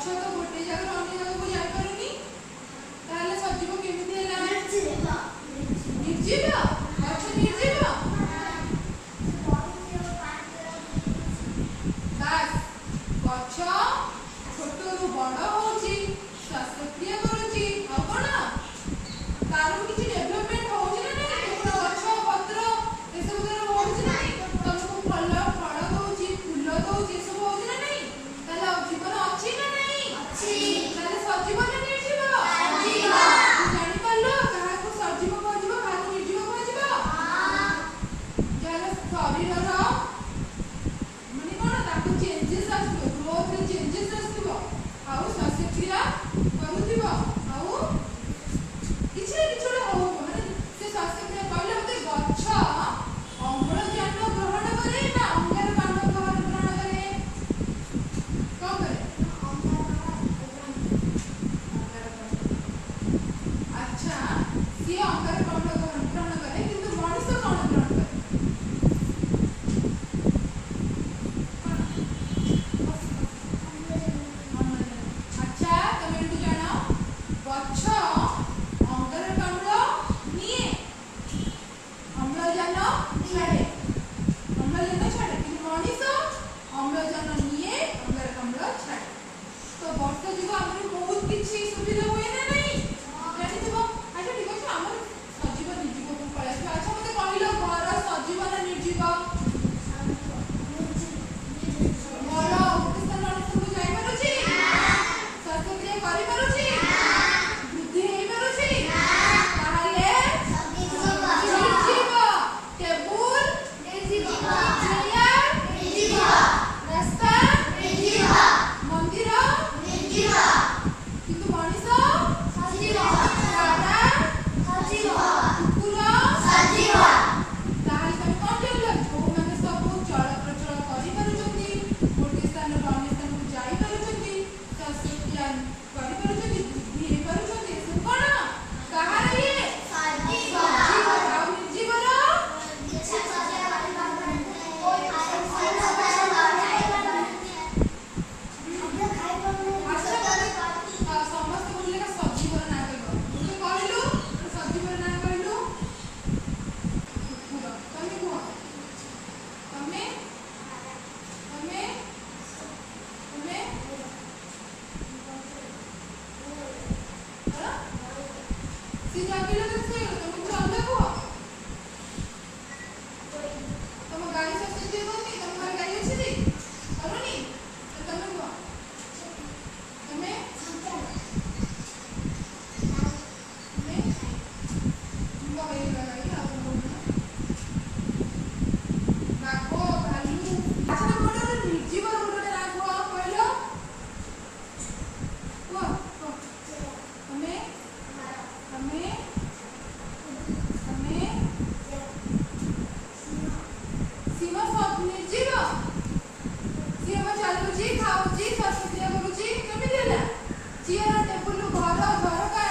ଗଛ ତ ଗୋଟେ ଜାଗାରୁ ଅନ୍ୟ ଜାଗାକୁ ଯାଇପାରୁନି, ତାହେଲେ ସଜୀବ କେମିତି ହେଲା? ନିର୍ଜୀବ। ଗଛ ନିର୍ଜୀବ? ବାସ୍, ଗଛ ଛୋଟରୁ ବଡ ହଉଛି, ଶ୍ୱାସକ୍ରିୟା କରୁଛି, ଆଉ କଣ ତାର ବି କିଛି ଡେଭଲପମେଣ୍ଟ ହଉଛି ନା ନାଇଁ? ଦେଖୁନ, ଗଛ ପତ୍ର ଏସବୁ ତାର ବଢୁଛି ନା ନାଇଁ? ତମକୁ ଫଳ ଫଳ ଦଉଛି, ଫୁଲ ଦଉଛି, ଏସବୁ ହଉଛି ନା ନାଇଁ? ତାହେଲେ ଆଉ ଜୀବନ ଅଛି ନା ନାଇଁ? ତାହେଲେ ସଜୀବ ନା ନିର୍ଜୀବ? ତୁ ଜାଣିପାରିଲ କାହାକୁ ସଜୀବ କୁହାଯିବ, କାହାକୁ ନିର୍ଜୀବ କୁହାଯିବ? ଯାହାର ଶରୀରର ମାନେ କଣ ତାକୁ ଚେଞ୍ଜେସ୍ ଆସୁଥିବ, ଗ୍ରୋଥରେ ଚେଞ୍ଜେସ୍ ଆସୁଥିବ, ଆଉ ଶ୍ୱାସକ୍ରିୟା କରୁଥିବ, ଆଉ କିଛି ନା କିଛି ଗୋଟେ ହଉଥିବ, ମାନେ ସେ ଶ୍ୱାସକ୍ରିୟା କହିଲେ ମତେ, ଗଛ ଅମ୍ଳଜାନ ଗ୍ରହଣ କରେ ନା ଅଙ୍ଗାରକାମ୍ଳ ଗ୍ରହଣ କରେ? କଣ କରେ? ଅଙ୍ଗାରକାମ୍ଳ। ଆଚ୍ଛା, ସିଏ ଅଙ୍ଗାରକାମ୍ଳ ଗ୍ରହଣ କରେ, କିନ୍ତୁ ମଣିଷ କଣ ଗ୍ରହଣ କରେ? କଣ? ଅମ୍ଳଜାନ। ଆଚ୍ଛା, ତମେ ଏଠୁ ଜାଣ, ଗଛ ଅଙ୍ଗାରକାମ୍ଳ ନିଏ, ଅମ୍ଳଜାନ ଛାଡେ, ଅମ୍ଳଜାନ ଛାଡେ, କିନ୍ତୁ ମଣିଷ ଅମ୍ଳଜାନ ନିଏ, ଅଙ୍ଗାରକାମ୍ଳ ଛାଡେ। ତ ବର୍ଷା ଯୋଗୁଁ ଆମର ବହୁତ କିଛି ସୁବିଧା ହୁଏ ନା ନାହିଁ? ଜାଣିଥିବ। ଆଚ୍ଛା, ଠିକ ଅଛି, ଆମର ସଜୀବ ନିର୍ଜୀବକୁ ପଳେଇ ଆସିବା। ଆଚ୍ଛା, ମତେ କହିଲ, ଘର ସଜୀବ ନା ନିର୍ଜୀବ? ଘର ଗୋଟେ ସ୍ଥାନ ଅନ୍ୟ ସ୍ଥାନକୁ ଯାଇପାରୁଛି? ଶ୍ୱାସକ୍ରିୟା କରିପାରୁଛି? ବୃଦ୍ଧି ହେଇପାରୁଛି? ତାହେଲେ ନିର୍ଜୀବ। ଟେବୁଲ, ଚେୟାର, ରାସ୍ତା, ମନ୍ଦିର? କିନ୍ତୁ ମଣିଷ, ତାରା, କୁକୁର? ତାହେଲେ ତମେ କଣ ଜାଣିଲ? ଯୋଉମାନେ ସବୁ ଚଳପ୍ରଚଳ କରିପାରୁଛନ୍ତି, ଗୋଟେ ସ୍ଥାନରୁ ଅନ୍ୟ ସ୍ଥାନକୁ ଯାଇପାରୁଛନ୍ତି, ଶ୍ୱାସକ୍ରିୟା କରିପାରୁଛନ୍ତି, ବୃଦ୍ଧି ହେଇପାରୁଛନ୍ତି, ଏସବୁ କଣ? କାହାର ଇଏ? ସଜୀବ। ଆଉ ନିର୍ଜୀବର? ଆଚ୍ଛା, ମତେ ସମସ୍ତେ ଗୋଟେ ଲେଖା ସଜୀବର ନାଁ କହିବ। ଗୋଟେ କହିଲୁ, ଗୋଟେ ସଜୀବର ନାଁ କହିଲୁ। କୁକୁର। ତମେ କୁହ। ତମେ, ତମେ, ତମେ କଣ? ସିଏ ଜଗିଲେ ତ ଶୋଇଗଲ। ତମେ କିଛି ଅଲଗା କୁହ। ତମ ଗାଈ ଶ୍ୱାସକ୍ରିୟା କରୁନି? ତମ ଘରେ ଗାଈ ଅଛି କି? କରୁନି? ତ ତମେ କୁହ। ତମେ, ତମେ। ମୁଁ କହିଲି ବା ଗାଈ, ଆଉ କଣ କହୁଥିଲ? ବାଘ, ଭାଲୁ। ଆଚ୍ଛା, ତମେ ଗୋଟେ ଗୋଟେ ନିର୍ଜୀବର ଗୋଟେ ଗୋଟେ ନାଁ କୁହ, କହିଲ। କୁହ, କୁହ। ତମେ, ତମେ, ତମେ। ସିଂହ ନିର୍ଜୀବ? ସିଏ ବା ଚାଲୁଛି, ଖାଉଛି, ଶ୍ୱାସକ୍ରିୟା କରୁଛି, କେମିତି ହେଲା? ଚେୟାର, ଟେବୁଲ, ଘର, ଝରକା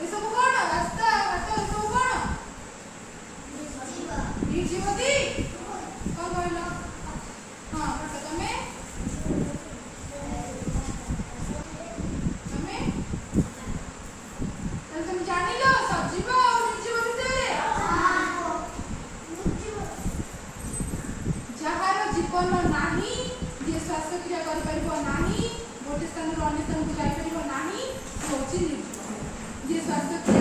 ଏସବୁ କଣ? ରାସ୍ତା ଘାଟ ଏସବୁ କଣ? ନିର୍ଜୀବ ଦି? କଣ କହିଲ? ହଁ, ଫଟୋ। ତମେ, ତମେ। ତାହେଲେ ତମେ ଜାଣିଲ ସଜୀବ ଆଉ ନିର୍ଜୀବ ବିଷୟରେ? ଯାହାର ଜୀବନ ନାହିଁ, ଯିଏ ଶ୍ୱାସକ୍ରିୟା କରିପାରିବ ନାହିଁ, ଗୋଟେ ସ୍ଥାନରୁ ଅନ୍ୟ ସ୍ଥାନକୁ ଯାଇପାରିବ ନାହିଁ, ସେ ହଉଛି ନିର୍ଜୀବ। ଯିଏ ଶ୍ୱାସକ୍ରିୟା